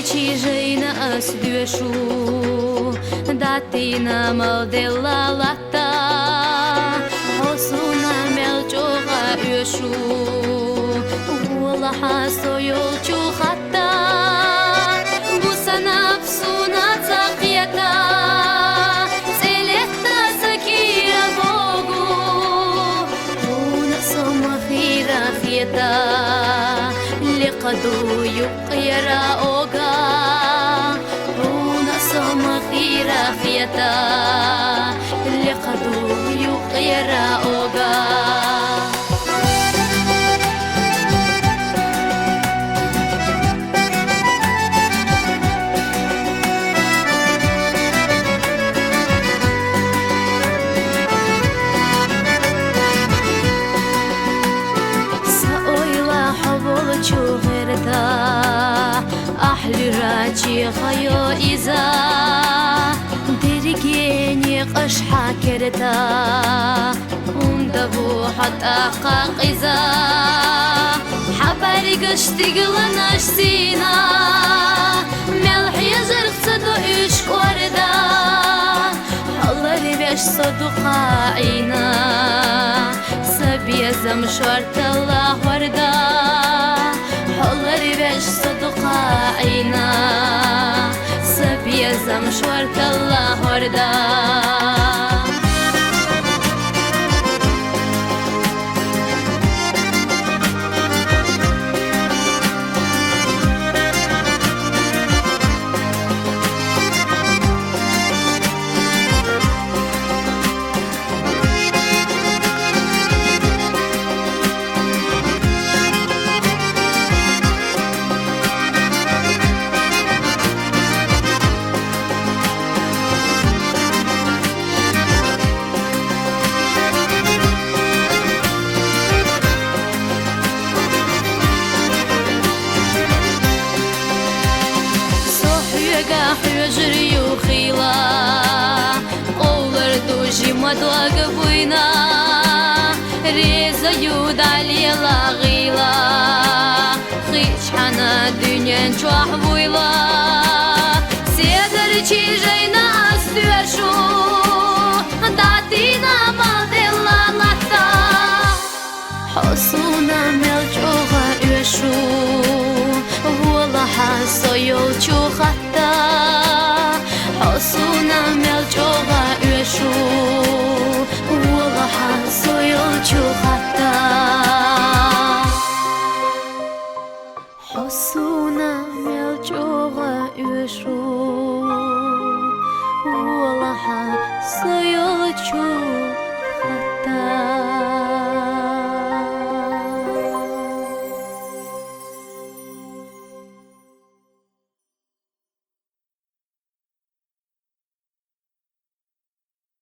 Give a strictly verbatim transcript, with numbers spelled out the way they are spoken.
Чижайна ас доьшу, дӀатийна мел делла латта, хьо суна мел чӀогӀа оьшу, волахьа со йолчу хатта, бусанаб суна ца кхета, цӀе летта са кира богу, хьуна со ма хира хета, лекха ду юкъера ога, хьуна со ма хира хета, лекха ду юкъера ога. Са ойла хьо волчу гӀерда, ахьлура чи хайо иза, дерриге некъаш хьакерда. Унда ву хьо тӀаккха къиза, хьабаригаш стигланаш сина, мел хьежарх ца до уьш кӀорда, хьолар веш со дукха Ӏина, са безам шорталла хӀорда, хьолар веш со дукха Ӏина, са безам шорталла хӀорда. Со хьоьга хьоьжур ю хила, къовлар ду жима дог буйна, реза ю далела гӀила, хич хьана дуьнен чохь вуйла. Седар чижайна ас доьшу, дӀатийна мел делла латта. Хьо суна мел чӀогӀа оьшу, волахьа со йолчу хатта. Хьо суна мел чӀогӀа оьшу, волахьа со йолчу хатта. Хьо суна мел чӀогӀа оьшу.